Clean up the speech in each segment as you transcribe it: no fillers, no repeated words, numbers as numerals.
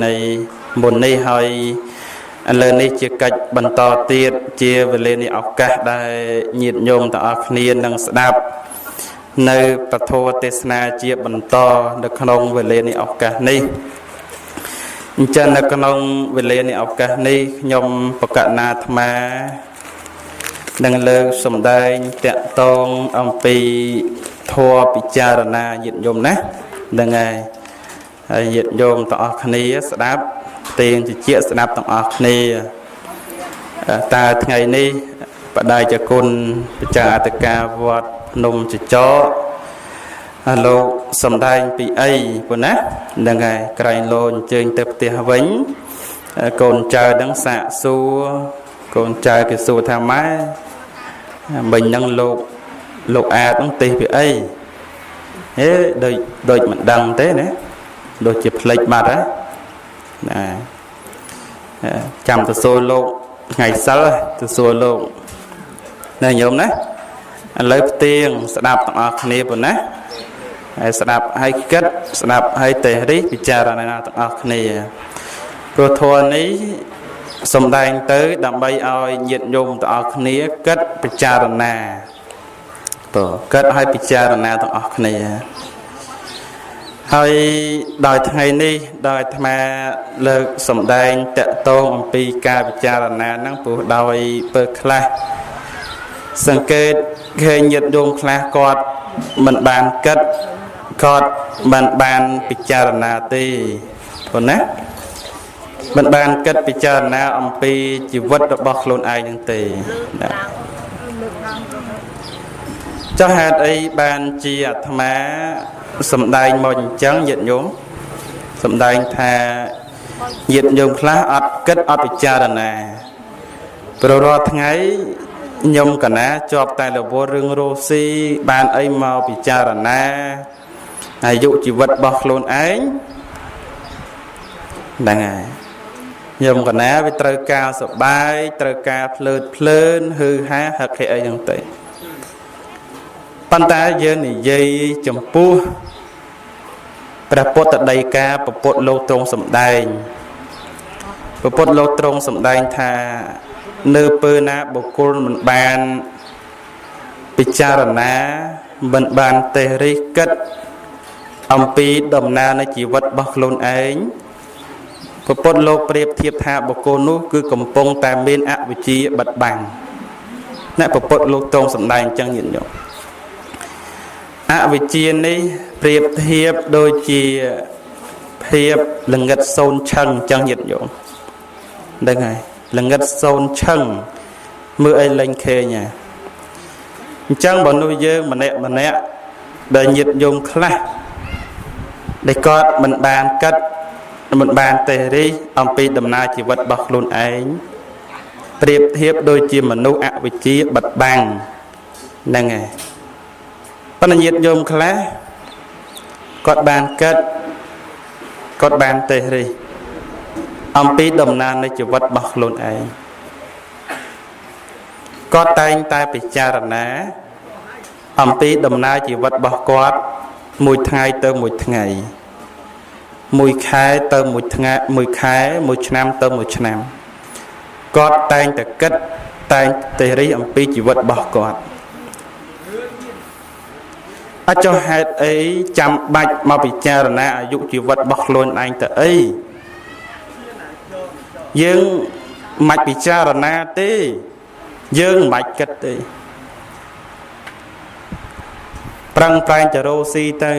នៃមុននេះហើយឥឡូវនេះជាកិច្ចបន្តទៀតជាវេលានៃឱកាសដែលញាតិញោមទាំងអស់គ្នានឹងស្ដាប់នៅពធទេសនាជាបន្តនៅក្នុងវេលានៃឱកាសនេះអញ្ចឹងនៅក្នុងវេលានៃឱកាសនេះខ្ញុំបកណាអាត្មានឹងលើកសម្ដែងតកតងអំពីធម៌ពិចារណាញាតិញោមណាហ្នឹងហើយហើយញាតិញោមទាំងអស់គ្នាស្ដាប់ទៀងជាស្ដាប់ទាំងអស់គ្នាតើថ្ងៃនេះបដាយគុណបច្ចាអត្តការវត្តភ្នំចចកលោកសំដែងពីអីប៉ុណ្ណាហ្នឹងហើយក្រែងលោអញ្ជើញទៅផ្ទះវិញកូនចៅនឹងសាកសួរកូនចៅគេសួរថាម៉ែមិញហ្នឹងលោកលោកអាតហ្នឹងទេសពីអីហេដូចដូចមិនដឹងទេណាដូចជាផ្លេចបាត់ហ៎ណាចាំទៅសួរលោកថ្ងៃសិលទៅសួរលោកណាញោមណាឥឡូវផ្ទៀងស្ដាប់ទាំងអស់គ្នាប៉ុណ្ណាហើយស្ដាប់ហើយគិតស្ដាប់ហើយទេរិះពិចារណាទាំងអស់គ្នាព្រោះធម៌នេះសំដែងទៅដើម្បីឲ្យញាតិញោមទាំងអស់គ្នាគិតពិចារណាបើគិតឲ្យពិចារណាទាំងអស់គ្នាហើយដោយថ្ងៃនេះដោយអាត្មាលើកសំដែងតកតងអំពីការពិចារណាហ្នឹងព្រោះដោយពើខ្លះសង្កេតឃើញញាតិញោមខ្លះគាត់មិនបានគិតគាត់មិនបានពិចារណាទេព្រោះណាមិនបានគិតពិចារណាអំពីជីវិតរបស់ខ្លួនឯងហ្នឹងទេណាចុះហេតុអីបានជាអាត្មាសំដែងមកអញ្ចឹងញាតិញោមសំដែងថាញាតិញោមខ្លះអត់គិតអត់ពិចារណាព្រោះរាល់ថ្ងៃខ្ញុំកណាជាប់តែរវល់រឿងរស់ស៊ីបានអីមកពិចារណាអាយុជីវិតរបស់ខ្លួនឯងហ្នឹងហើយខ្ញុំកណាវាត្រូវការសបាយត្រូវការភ្លើតភ្លើនហឺហាហឹកហេអីហ្នឹងទៅប៉ុន្តែយើងនិយាយចំពោះព្រះពុទ្ធដីកាព្រះពុទ្ធលោកទ្រង់សម្ដែងព្រះពុទ្ធលោកទ្រង់សម្ដែងថានៅពេលណាបុគ្គលមិនបានពិចារណាមិនបានទេរិះគិតអំពីដំណើរនៃជីវិតរបស់ខ្លួនឯងព្រះពុទ្ធលោកប្រៀបធៀបថាបុគ្គលនោះគឺកំពុងតែមានអវិជ្ជាបិទបាំងអ្នកព្រះពុទ្ធលោកទ្រង់សម្ដែងអញ្ចឹងញាតិញោមអវិជ្ជានេះប្រៀបធៀបដូចជាភាពល្ងិតសូនឆឹងអញ្ចឹងញាតិញោមដឹងហើយល្ងិតសូនឆឹងមើលអីលែងឃើញហ่ะអញ្ចឹងមនុស្សយើងម្នាក់ម្នាក់ដែលញាតិញោមខ្លះដែលគាត់មិនបានគិតមិនបានទេរិះអំពីដំណើរជីវិតរបស់ខ្លួនឯងប្រៀបធៀបដូចជាមនុស្សអវិជ្ជាបិទបាំងហ្នឹងហើយប៉ុន្តែញាតិញោមខ្លះគាត់បានគិតគាត់បានទេរិះអំពីដំណើរនៃជីវិតរបស់ខ្លួនឯងគាត់តែងតែពិចារណាអំពីដំណើរជីវិតរបស់គាត់មួយថ្ងៃទៅមួយថ្ងៃមួយខែទៅមួយថ្ងៃមួយខែមួយឆ្នាំទៅមួយឆ្នាំគាត់តែងតែគិតតែងតែរិះអំពីជីវិតរបស់គាត់អត់ចុះហេតុអីចាំបាច់មកពិចារណាអាយុជីវិតរបស់ខ្លួនឯងទៅអីយើងមិនពិចារណាទេយើងមិនបាច់គិតទេប្រឹងប្រែងទៅរកស៊ីទៅ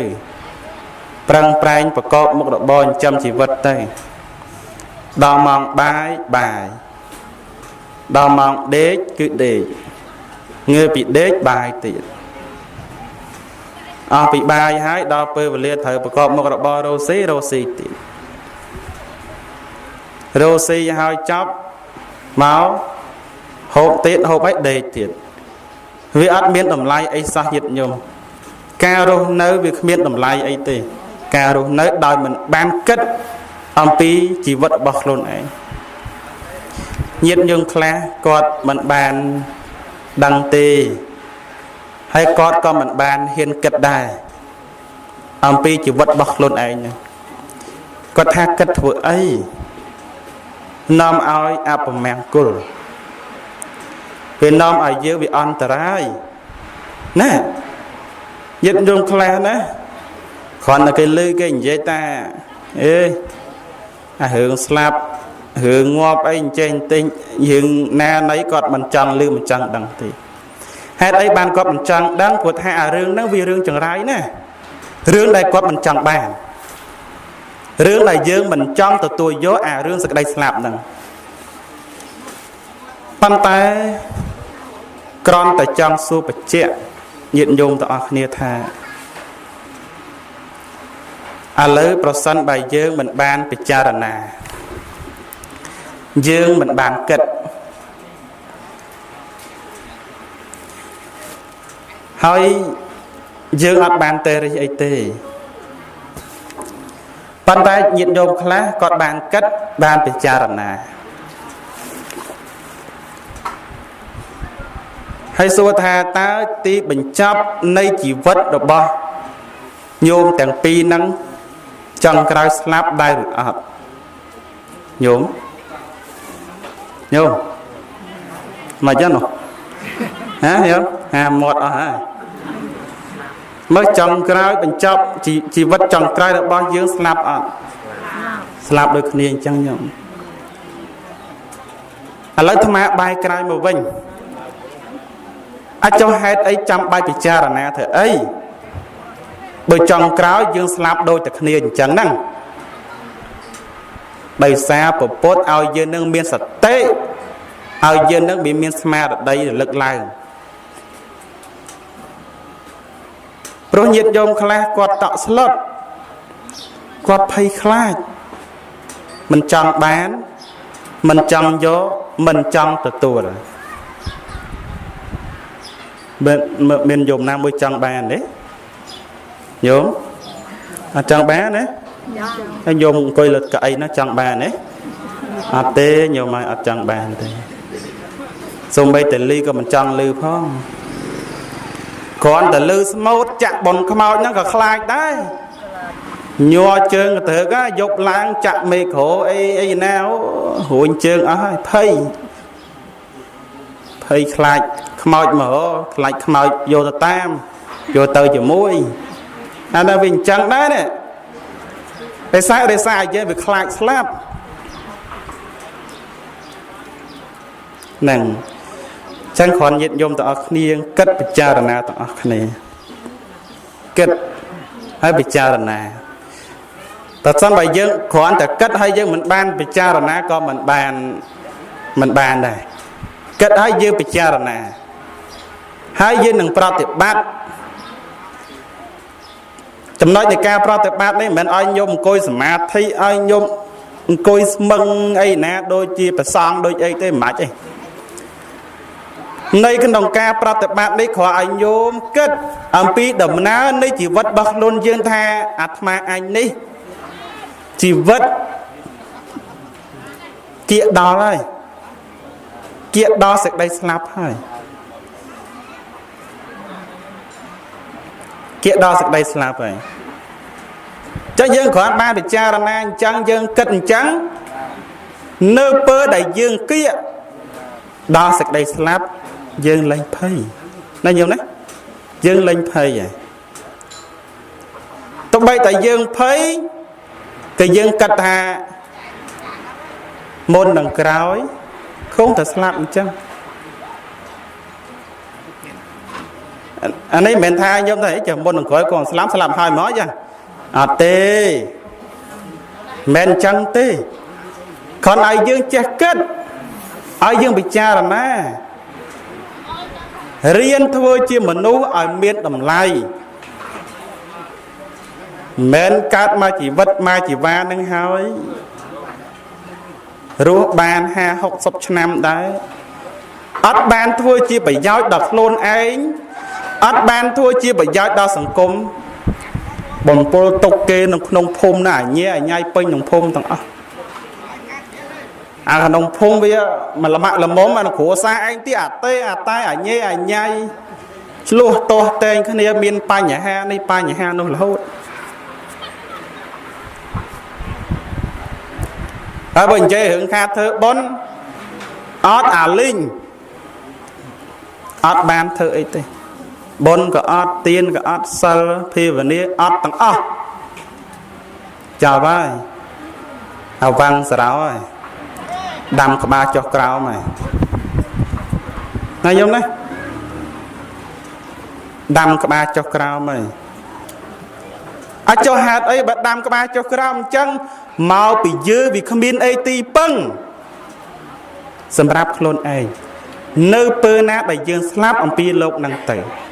ប្រឹងប្រែងប្រកបមុខរបរចិញ្ចឹមជីវិតទៅដល់ម៉ោងបាយបាយដល់ម៉ោងដេកគឺដេកងើពីដេកបាយទៀតអស់ពីបាយហើយដល់ពេលវេលាត្រូវប្រកបមុខរបររកស៊ីរកស៊ីទៀតរកស៊ីហើយចប់មកហូបទៀតហូបហើយដេកទៀតវាអត់មានតម្លៃអីសោះញាតិញោមការរស់នៅវាគ្មានតម្លៃអីទេការរស់នៅដោយមិនបានគិតអំពីជីវិតរបស់ខ្លួនឯងញាតិញោមខ្លះគាត់មិនបានដឹងទេហើយគាត់ក៏មិនបានហ៊ានគិតដែរអំពីជីវិតរបស់ខ្លួនឯងហ្នឹង គាត់ថាគិតធ្វើអីនាំឲ្យអពមង្គលវានាំឲ្យយើងវាអន្តរាយណាញាតិញោមខ្លះណាគ្រាន់តែគេលឺគេនិយាយថាអេអារឿងស្លាប់រឿងងាប់អីអញ្ចេះអន្ទិញរឿងណាណីគាត់មិនចង់លឺមិនចង់ដឹងទេហេតុអីបានគាត់មិនចង់ដឹងព្រោះថាអារឿងហ្នឹងវារឿងចង្រៃណារឿងដែលគាត់មិនចង់បានរឿងដែលយើងមិនចង់ទទួលយកអារឿងសក្តីស្លាប់ហ្នឹងប៉ុន្តែគ្រាន់តែចង់សួរបញ្ជាក់ញាតិញោមទាំងអស់គ្នាថាឥឡូវប្រសិនបើយើងមិនបានពិចារណាយើងមិនបានគិតហើយយើងអត់បានទេរិះអីទេប៉ុន្តែញាតិញោមខ្លះគាត់បានគិតបានពិចារណាហើយសួរថាតើទីបញ្ចប់នៃជីវិតរបស់ញោមទាំងពីរហ្នឹងចង់ក្រោយស្លាប់ដែរឬអត់ញោមញោមមកចឹងនោះហ៎ញោមហាមាត់អស់ហើយមើលចង់ក្រោយបញ្ចប់ជីវិតចង់ក្រោយរបស់យើងស្លាប់អត់ស្លាប់ដូចគ្នាអញ្ចឹងញោមឥឡូវអាត្មាបាយក្រោយមកវិញអាចចុះហេតុអីចាំបាច់ពិចារណាធ្វើអីបើចង់ក្រោយយើងស្លាប់ដូចតែគ្នាអញ្ចឹងហ្នឹងដោយសារពពុទ្ធឲ្យយើងនឹងមានសតិឲ្យយើងនឹងមានស្មារតីរលឹកឡើងព្រោះញាតិញោមខ្លះគាត់តក់ស្លុតគាត់ភ័យខ្លាចមិនចង់បានមិនចង់យកមិនចង់ទទួលមានញោមណាមួយចង់បានទេញោមអត់ចង់បានទេហើយញោមអង្គុយលើកៅអីណាចង់បានទេអត់ទេញោមឲ្យអត់ចង់បានទេសូម្បីតែលឺក៏មិនចង់លឺផងគ្រាន់តែលឺស្មូតចាក់បុនខ្មោចហ្នឹងក៏ខ្លាចដែរញ័រជើងទៅកយប់ឡើងចាក់មេក្រូអីអីណារួញជើងអស់ហើយភ័យភ័យខ្លាចខ្មោចមកខ្លាចខ្មោចយកទៅតាមយកទៅជាមួយអានោះវាអញ្ចឹងដែរនេះដោយសារឲ្យយើងវាខ្លាចស្លាប់ហ្នឹងចឹងគ្រាន់ញាតិញោមទាំងអស់គ្នាគិតពិចារណាទាំងអស់គ្នាគិតហើយពិចារណាតែសិនបើយើងគ្រាន់តែគិតហើយយើងមិនបានពិចារណាក៏មិនបានដែរគិតហើយយើងពិចារណាហើយយើងនឹងប្រតិបត្តិចំណុចនៃការប្រតិបត្តិនេះមិនមែនឲ្យញោមអង្គុយសមាធិឲ្យញោមអង្គុយស្មឹងអីណាដូចជាប្រសងដូចអីទេមិនបាច់ទេនៅក្នុងការប្រតិបត្តិនេះគ្រាន់ឲ្យញោមគិតអំពីដំណើរនៃជីវិតរបស់ខ្លួនយើងថាអាត្មាអញនេះជីវិតគៀកដល់ហើយគៀកដល់សេចក្តីស្លាប់ហើយគៀកដល់សេចក្តីស្លាប់ហើយចឹងយើងគ្រាន់បានពិចារណាអញ្ចឹងយើងគិតអញ្ចឹងនៅពេលដែលយើងគៀកដល់សេចក្តីស្លាប់យើងលែងភ័យណាញោមណាយើងលែងភ័យហើយទោះបីតែយើងភ័យក៏យើងគិតថាមុននឹងក្រោយគង់តែស្លាប់អញ្ចឹងអានេះមិនមែនថាញោមថាចាំមុននឹងក្រោយគង់ស្លាប់ស្លាប់ហើយមកចាអត់ទេមិនអញ្ចឹងទេគ្រាន់ឲ្យយើងចេះគិតឲ្យយើងពិចារណារៀនធ្វើជាមនុស្សឲ្យមានតម្លៃមិនកើតមកជីវិតមកជីវ៉ានឹងហើយរស់បាន50 60ឆ្នាំដែរអត់បានធ្វើជាប្រយោជន៍ដល់ខ្លួនឯងអត់បានធ្វើជាប្រយោជន៍ដល់សង្គមបំពុលទុកគេនៅក្នុងភូមិណាអញអញពេញក្នុងភូមិទាំងអស់អាក្នុងភូមិវាមួយលម៉ាក់ល្មមអាគ្រួសារឯងទៀតអាទេអាតែអញអញឆ្លោះទាស់តែងគ្នាមានបញ្ហានេះបញ្ហានោះរហូត ហើយបើនិយាយរឿងការធ្វើបុណ្យអត់អាលីងអត់បានធ្វើអីទេបុណ្យក៏អត់ទានក៏អត់សិលភាវនាអត់ទាំងអស់ចប់ហើយអវੰសរោហើយដាំក្បាលចុះក្រោមហើយណាយំណាដាំក្បាលចុះក្រោមហើយអត់ចុះហេតុអីបើដាំក្បាលចុះក្រោមអញ្ចឹងមកពីយើងវាគ្មានអីទីពឹងសម្រាប់ខ្លួនឯងនៅពេលណាដែលយើងស្លាប់អំពីលោកនឹងទៅ។